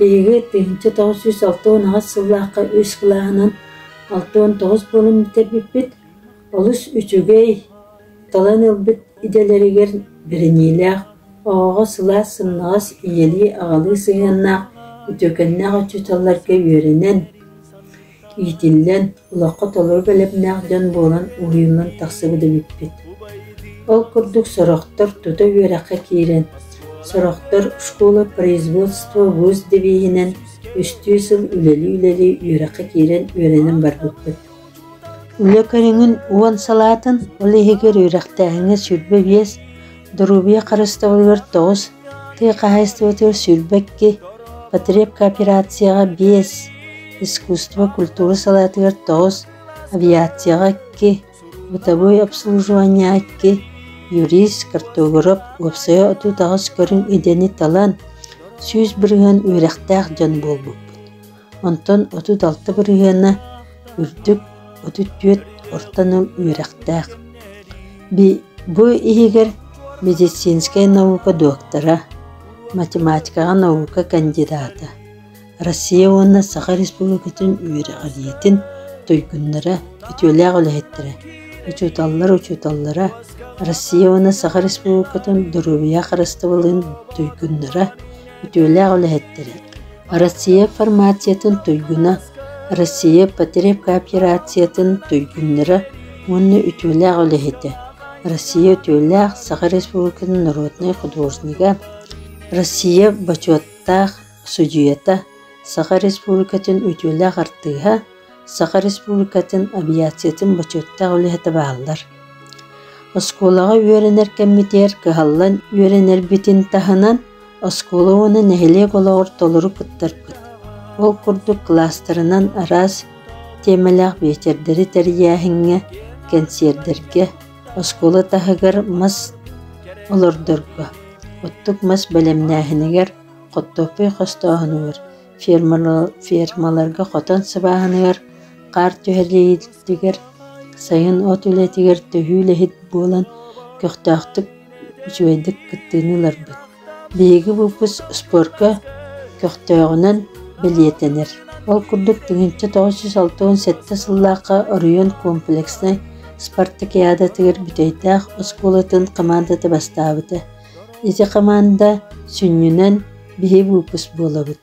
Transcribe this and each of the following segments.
Биһиги 1968 сыллаахха үс кылааһынан 69 буолан бүтэрбиппит. Олус үчүгэй, талан ылбыт идэлэригэр бэриниилээх, оҕоҕо сылаас сымнаҕас ийэлии-аҕалыы сыһыаннаах үтүөкэннээх учууталларга үөрэнэн, иитиллэн, олоххо толору бэлэмнээх дьон буолан уһуйуллан тахсыбыт эбиппит. Ол курдук сорохтор тута үөрэххэ киирэн, сорохтор «Школа производства вуз» девиһинэн үстүү сыл үлэлии-үлэлии үөрэххэ киирэн үөрэнэн барбыппыт. Үлэ көрүҥүн уон салаатын, ол иһигэр үөрэхтээһиҥҥэ 25, доруобуйа харыстабылыгар 9, тыа хаһаайыстыбатыгар 22, потребкооперацияҕа 5, искусство, культура салаатыгар 9, авиацияҕа 2, бытовой обслуживание 2, юрист, картограф, уопсайа 38 көрүҥ идэни талан, 100% үөрэхтээх дьон буолбуппут. Онтон 36 бырыһыана үрдүк, 34 орто анал үөрэхтээх. Бу иһигэр медицинскэй наука доктора, математикаҕа наука кандидата, Россия уонна Саха Республикатын үөрэҕириитин туйгуннара, үтүөлээх үлэһиттэрэ, учууталлар учууталлара, Россия уонна Саха Республикатын доруобуйа харыстабылын туйгуннара, үтүөлээх үлэһиттэрэ, Россия фармациятын туйгуна, Россия потребкооперациятын туйгуннара уонна үтүөлээх үлэһитэ, Россия үтүөлээх Саха Республикатын народнай художнига, Россия бочуоттаах судьуйата, Саха Республикатын үтүөлээх артыыһа, Саха Республикатын авиациятын бочуоттаах үлэһитэ бааллар. Оскуолаҕа үөрэнэр кэммитигэр кыһаллан үөрэнэрбитин таһынан, Оскуола уонна нэһилиэк олоҕор толору кыттарбыт. Ол курдук кылаастарынан араас тиэмэлээх биэчэрдэри тэрийээһиҥҥэ, кэнсиэрдэргэ, оскуола таһыгар мас олордорго, оттук мас бэлэмнээһинигэр, хортуоппуй хостооһунугар, фермаларга хотон сыбааһыныгар, хаар түһэриитигэр, сайын от үлэтигэр төһүү үлэһит буолан көхтөөхтүк үчүгэйдик кыттыыны ыларбыт. Биһиги выпуск спорка көхтөөҕүнэн бэлиэтэнэр. Ол курдук 1967 сыллаахха оройуон комплекснай спартакиадатыгар Бүтэйдээх оскуолатын хамаандата бастаабыта. Ити хамаанда сүнньүнэн биһи выпуск буолабыт.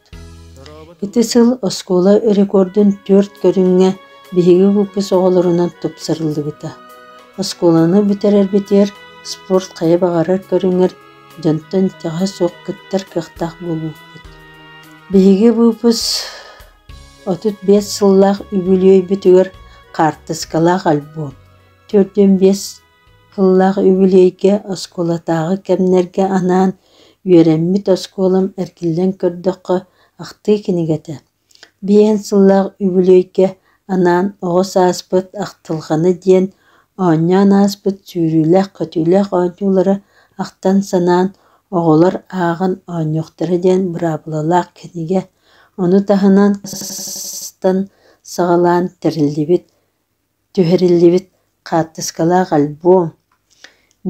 Ити сыл оскуола рекордун түөрт көрүҥҥэ биһиги выпуск оҕолорунан тупсарыллыбыта. Оскуоланы бүтэрэрбитигэр спорт хайа баҕарар көрүҥэр дьонтон итэҕэһэ суох кыттар кыахтаах буолбуппут. Биһиги выпуск 35 сыллаах үбүлүөйбүтүгэр хаартыскалаах альбом, 45 сыллаах үбүлүөйгэ оскуолатааҕы кэмнэргэ анаан үөрэммит оскуолам эргиллэн көрдөххө ахтыы кинигэтэ Биэһин сыллаах үбүлүөйгэ анаан «Оҕо сааспыт ахтылҕана» диэн оонньоон ааспыт сүүрүүлээх-көтүүлээх оонньуулары ахтан-санаан оҕолор ааҕан оонньуохтара диэн быраабылалаах кинигэ, ону таһынан тан саҕалаан тэриллибит, түһэриллибит хаартыскалаах альбом.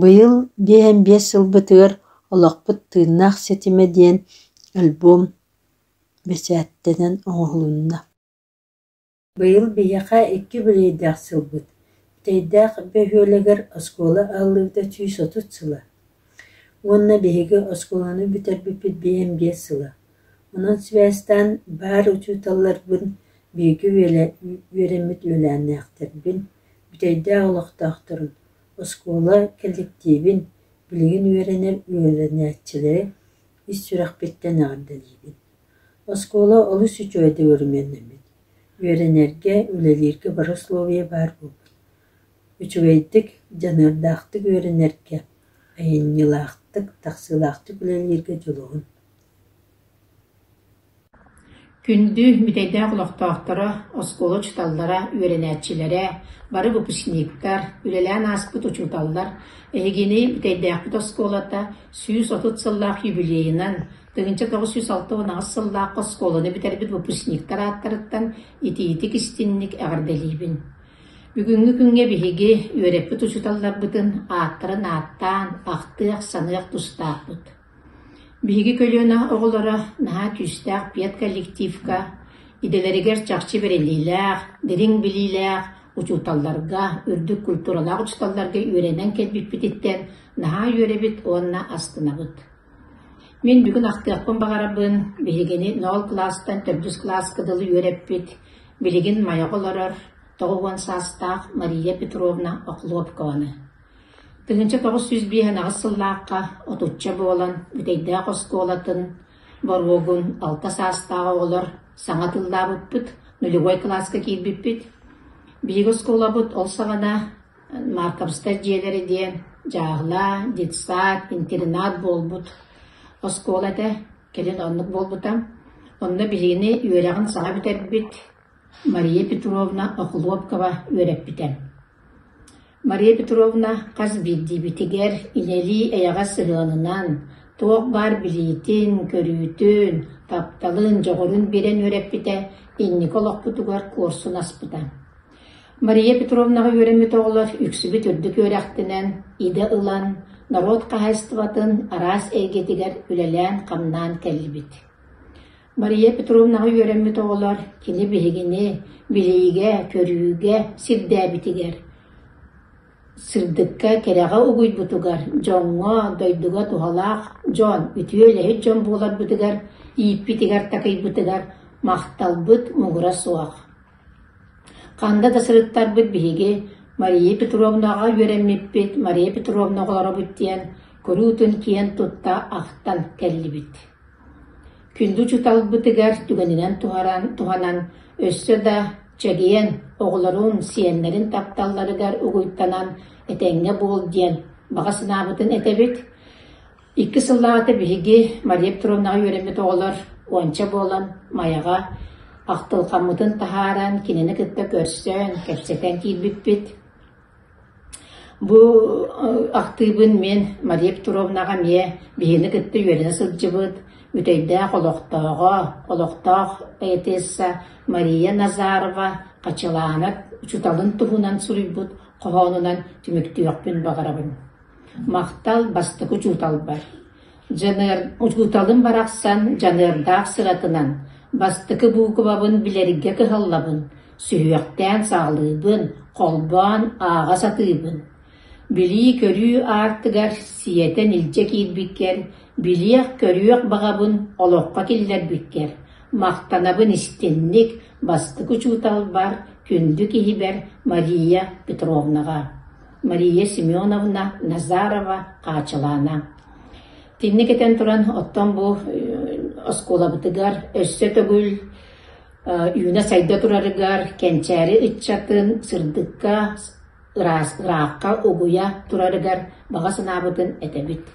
Быйыл 55 сылбытыгар «Олохпут тыыннаах ситимэ» диэн альбом бэчээттэнэн оҥоһулунна. Быйыл биһиэхэ икки үбүлүөйдээх сылбыт. Бүтэйдээх бөһүөлэгэр оскуола аһыллыбыта 130 сыла. Уонна биһиги оскуоланы бүтэрбиппит 55 сыла. Онон сибээстээн баар учууталларбын, бииргэ үөрэммит үөлээннээхтэрбин, Бүтэйдээх олохтоохторун, оскуола кэлликтиибин, билигин үөрэнэр үөрэнээччилэри ис сүрэхпиттэн эҕэрдэлиибин. Оскуола олус үчүгэйдик өрөмүөннэммит, үөрэнэргэ, үлэлииргэ бары условия баар буолбут. Үчүгэйдик, дьаныардаахтык үөрэнэргэ, айымньылаахтык, тахсыылаахтык үлэлииргэ дьулуһун. Күндү Бүтэйдээх олохтоохторо, оскуола учууталлара, үөрэнээччилэрэ, бары выпускниктар, үлэлээн ааспыт учууталлар, эһигини Бүтэйдээхпит оскуолата 130 сыллаах юбилейынан, 1968 сыллаахха оскуоланы бүтэрбит выпускниктар ааттарыттан итиитик-истинник эҕэрдэлиибин. Бүгүҥҥү күҥҥэ биһиги үөрэппит учууталларбытын ааттарын ааттаан, ахтыах-саныах тустаахпыт. Биһиги көлүөнэ оҕолоро наһаа күүстээх педколлективка, идэлэригэр чахчы бэриниилээх, дириҥ билиилээх учууталларга, үрдүк культуралаах учууталларга үөрэнэн кэлбиппититтэн наһаа үөрэбит уонна астынабыт. Мин бүгүн ахтыахпын баҕарабын, биһигини нол кылаастан төрдүс кылааска дылы үөрэппит, билигин Майаҕа олорор 90 саастаах Мария Петровна Охлопкованы. 1958 сыллаахха отучча буолан Бүтэйдээх оскуолатын боруогун алта саастаах оҕолор саҥа тыллаабыппыт, нулевой кылааска киирбиппит. Биһиги оскуолабыт ол саҕана Марковскай дьиэлэрэ диэн дьааһыла, детсад, интернат буолбут оскуола этэ. Кэлин оннук буолбута. Онно биһигини үөрэҕин саҥа бүтэрбит Мария Петровна Охлопкова үөрэппитэ. Мария Петровна хас биирдиибитигэр илэлии эйэҕэс сыһыанынан, туох баар билиитин, көрүүтүн, тапталын, дьоҕурун биэрэн үөрэппитэ, инники олохпутугар куорсун аспыта. Мария Петровнаҕа үөрэммит оҕолор үксүбүт үрдүк үөрэхтэнэн, идэ ылан, норуот хаһаайыстыбатын араас эйгэтигэр үлэлээн-хамнаан кэллибит. Мария Петровнаҕа үөрэммит оҕолор кини биһигини билиигэ, көрүүгэ сирдээбитигэр, сырдыкка, кэрэҕэ угуйбутугар, дьоҥҥо, дойдуга туһалаах дьон, үтүө үлэһит дьон буоларбытыгар ииппитигэр-такыйбытыгар махталбыт муҥура суох. Ханна да сырыттарбыт биһиги Мария Петровнаҕа үөрэммиппит, Мария Петровна оҕолоробут диэн куруутун киэн тутта ахтан кэллибит. Күндү учууталбытыгар түгэнинэн туһанан, өссө да чэгиэн, оҕолорун, сиэннэрин тапталларыгар угуйтанан этэҥҥэ буол диэн баҕа санаабытын этэбит. Икки сыллааҕыта биһиги Мария Петровнаҕа үөрэммит оҕолор уонча буолан Майаҕа ахтылҕаммытын таһааран, кинини кытта көрсөн, кэпсэтэн киирбиппит. Бу ахтыыбын мин Мария Петровнаҕа эмиэ биһигини кытта үөрэнэ сылдьыбыт Бүтэйдээх олохтооҕо, олохтоох поэтесса Мария Назарова Хачылаана учууталын туһунан суруйбут хоһоонунан түмүктүөхпүн баҕарабын. Махтал бастакы учууталбар. Дьаныар учууталым барахсан дьаныардаах сыратынан бастакы буукубабын билэргэ кыһаллабын, сүһүөхтээн саҕалыыбын, холбоон ааҕа сатыыбын. Билии-көрүү аартыгар сиэтэн илдьэ киирбиккэр, билиэх-көрүөх баҕабын олоххо киллэрбиккэр, махтанабын истинник бастакы учууталбар, күндү киһибэр Мария Петровнаҕа. Мария Семеновна Назарова Хаачылаана. Итинник этэн туран, оттон бу оскуолабытыгар өссө төгүл үүнэ-сайда турарыгар кэнчээри ыччатын сырдыкка, ыраас ыраахха угуйа турарыгар баҕа санаабытын этэбит.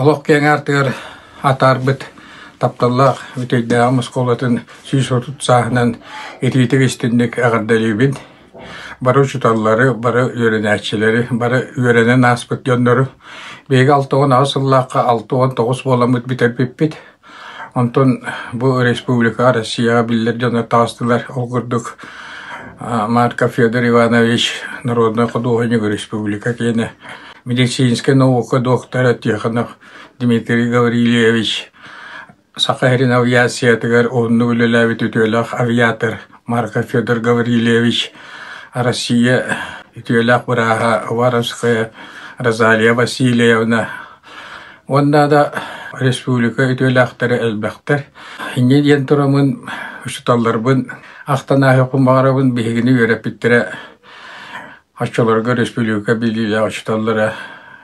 Олох киэҥ аартыгар атаарбыт тапталлаах Бүтэйдээҕим оскуолатын 130 сааһынан итиитик истинник эҕэрдэлиибин. Бары учууталлары, бары үөрэнээччилэри, бары үөрэнэн ааспыт дьоннору. Биһиги 68 сыллаахха 69 буоламмыт бүтэрбиппит. Онтон бу республикаҕа, Россияҕа биллэр дьоннор таҕыстылар. Ол курдук Марков Федор Иванович народнай худуоһунньук республика киэнэ, медицинскэй наука доктора Тихонов Дмитрий Гаврильевич, Саха сирин авиациятыгар уһуннук үлэлээбит үтүөлээх авиатор Марков Федор Гаврильевич, Россия үтүөлээх бырааһа Уваровская Розалия Васильевна уонна да республика үтүөлээхтэрэ элбэхтэр. Инньэ диэн тураммын учууталларбын ахтан ааһыахпын баҕарабын, биһигини үөрэппиттэрэ оччолорго республика билиилээх учууталлара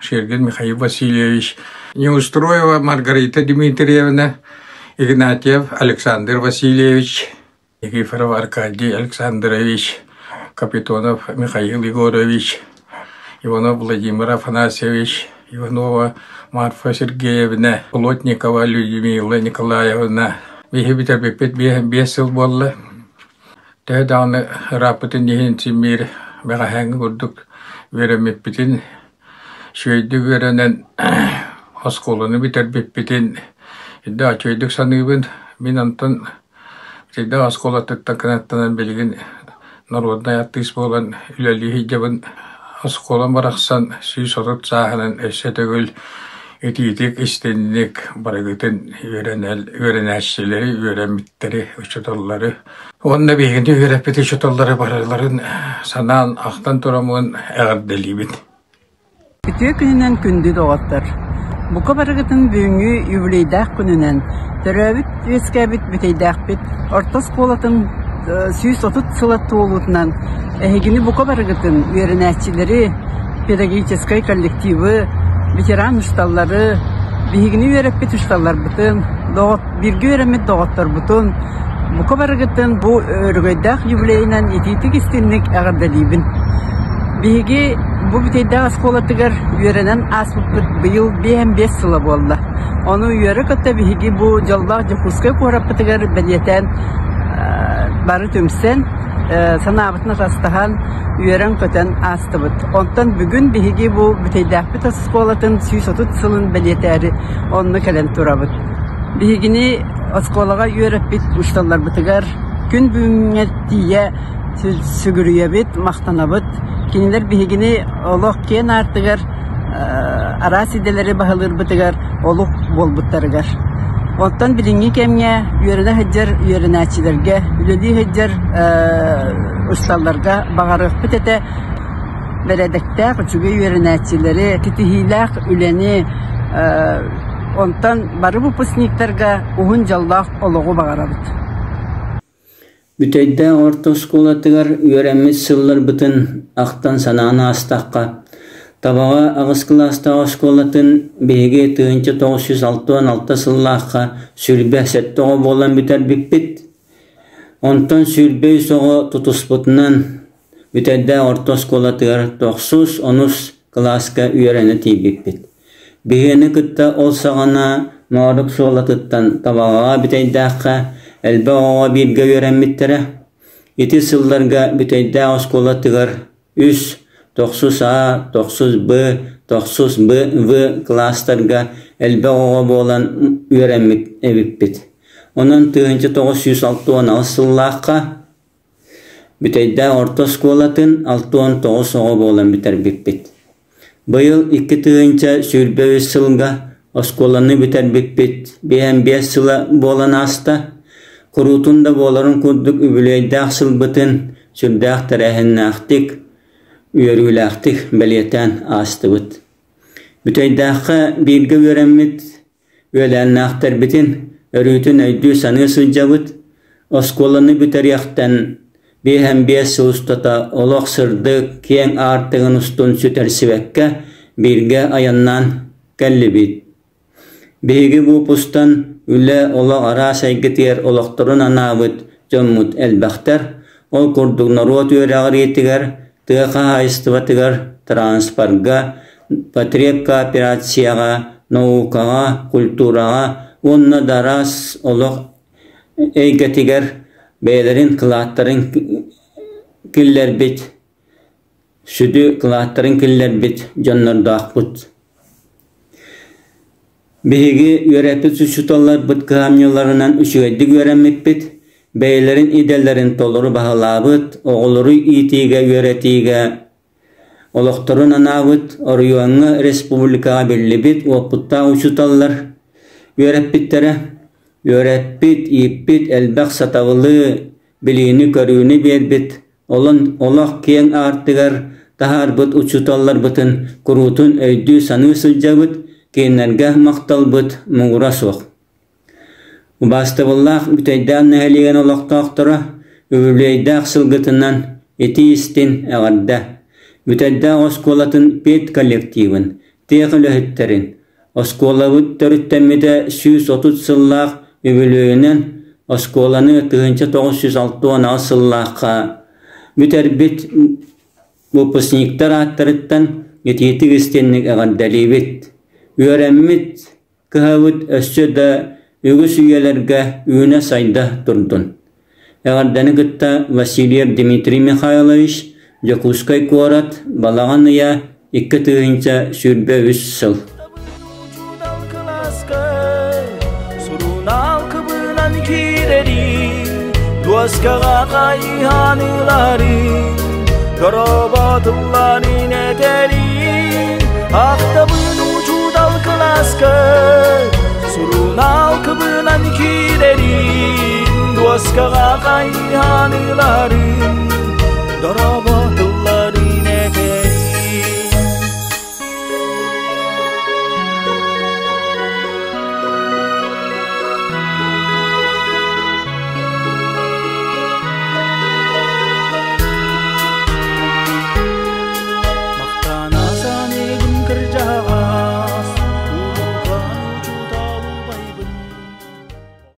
Шергин Михаил Васильевич, Неустроева Маргарита Дмитриевна, Игнатьев Александр Васильевич, Никифоров Аркадий Александрович, Капитонов Михаил Егорович, Иванов Владимир Афанасьевич, Иванова Марфа Сергеевна, Плотникова Людмила Николаевна. Биһи бүтэрбиппит биэс сыл буолла. Төһө даҕаны ырааппытын иһин симмиир бэҕэһээҥҥи курдук үөрэммиппитин, үчүгэйдик үөрэнэн оскуоланы бүтэрбиппитин да үчүгэйдик саныыбын. Мин онтон Итиннэ оскуолатыттан кынаттанан билигин норуодунай артыыс буолан үлэлии сылдьабын. Оскуолам барахсан 130 сааһынан өссө төгүл итиитик, истинник барыгытын үөрэнээччилэри, үөрэммиттэри, учууталлары уонна биһигини үөрэппит учууталлары барыларын санаан, ахтан тураммын эҕэрдэлиибин. Үтүө күнүнэн күндү доҕоттор! Бука барыгытын бүгүҥҥү юбилейдаах күнүнэн, төрөөбүт үөскээбит Бүтэйдээхпит орто оскуолатын 130 сыла туолуутунан эһигини бука барыгытын үөрэнээччилэри, педагогическай коллективы, ветеран учууталлары, биһигини үөрэппит учууталларбытын, бииргэ үөрэммит доҕотторбутун бука барыгытын бу өрөгөйдөөх юбилейынан итиитик-истинник эҕэрдэлиибин. Биһиги бу Бүтэйдээх оскуолатыгар үөрэнэн ааспыппыт быйыл 55 сыла буолла. Ону үөрэ-көтө биһиги бу дьоллоох Дьокуускай куораппытыгар бэлиэтээн бары түмсэн, санаабытын атастаһан, үөрэн-көтөн аастыбыт. Онтон бүгүн биһиги бу Бүтэйдээхпит оскуолатын 130 сылын бэлиэтээри онно кэлэн турабыт. Биһигини оскуолаҕа үөрэппит учууталларбытыгар күн бүгүҥҥэ тиийэ сүгүрүйэбит, махтанабыт. Кинилэр биһигини олох киэн аартыгар араас идэлэри баһылыырбытыгар олук буолбуттарыгар. Оттон билиҥҥи кэмҥэ үөрэнэ сылдьар үөрэнээччилэргэ, үлэлии сылдьар учууталларга баҕарыахпыт этэ бэрээдэктээх үчүгэй үөрэнээччилэри, ситиһиилээх үлэни онтон бары выпускниктарга уһун дьоллоох олоҕу баҕарабыт. Бүтэйдээх орто оскуолатыгар үөрэммит сылларбытын ахтан-санаан аастахха, Табаҕа аҕыс кылаастаах оскуолатын биһиги 1966 сыллаахха 27 оҕо буолан бүтэрбиппит. Онтон 23 оҕо тутуспутунан Бүтэйдээх орто оскуолатыгар тохсус, онус кылааска үөрэнэ тиийбиппит. Биһигини кытта ол саҕана Моорук Суолатыттан Табаҕаҕа Бүтэйдээххэ элбэх оҕо бииргэ үөрэммиттэрэ. Ити сылларга Бүтэйдээх оскуолатыгар үс, тохсус А, тохсус Б, тохсус Б, В кылаастарга элбэх оҕо буолан үөрэммит эбиппит. Онон 1968 сыллаахха Бүтэйдээх орто оскуолатын 69 оҕо буолан бүтэрбиппит. Быйыл 2023 сылга оскуоланы бүтэрбиппит 55 сыла буолан ааста. Куруутун да буоларын курдук үбүлүөйдээх сылбытын сүрдээх тэрээһиннээхтик, үөрүүлээхтик бэлиэтээн аастыбыт. Бүтэйдээххэ бииргэ үөрэммит Үөлээннээхтэрбитин өрүүтүн өйдүү-саныы сылдьабыт, оскуоланы бүтэриэхтэн 55 сыл устата олох сырдык, киэҥ аартыгын устун сүтэрсибэккэ бииргэ айаннаан кэллибит. Биһиги выпустан үлэ, олох араас эйгэтигэр олохторун анаабыт дьоммут элбэхтэр, ол курдук норуот үөрэҕириитигэр, тыа хаһаайыстыбатыгар, транспорга, потребкооперацияҕа, наукаҕа, культураҕа уонна да араас олох эйгэтигэр бэйэлэрин кылааттарын киллэрбит, сүдү кылааттарын киллэрбит дьоннордоохпут. Биһиги үөрэппит учууталларбыт кыһамньыларынан үчүгэйдик үөрэммиппит, бэйэлэрин идэлэрин толору баһылаабыт, оҕолору иитиигэ, үөрэтиигэ олохторун анаабыт, оройуоҥҥа, республикаҕа биллибит уопуттаах учууталлар үөрэппиттэрэ. Үөрэппит, ииппит, элбэх сатабылы, билиини-көрүүнү биэрбит Олон олох киэҥ аартыгар таһаарбыт учууталларбытын куруутун өйдүү-саныы сылдьабыт, кинилэргэ махталбыт муҥура суох. Убаастабыллаах Бүтэйдээх нэһилиэгин олохтоохторо, үбүлүөйдээх сылгытынан итии-истин эҕэрдэ! Бүтэйдээх оскуолатын педколлективын, тыа үлэһиттэрин, Оскуолабыт төрүттэммитэ 130 сыллаах үбүлүөйүнэн оскуоланы 1968 сыллаахха бүтэрбит выпускниктар ааттарыттан итиитик истинник эҕэрдэлиибит. Үөрэммит кыһабыт өссө да үгүс үйэлэргэ үүнэ-сайда турдун. Эҕэрдэни кытта Васильев Дмитрий Михайлович, Дьокуускай куорат, балаҕан ыйа, 2023 сыл. Сурунаал кыбынан киирэрин, дуоскаҕа хайыһаныыларын, дороботулларын этэрин, ахтабын учуутал кылааска, сурунаал кыбынан киирэрин, дуоскаҕа хайыһаныыларын, дорообо.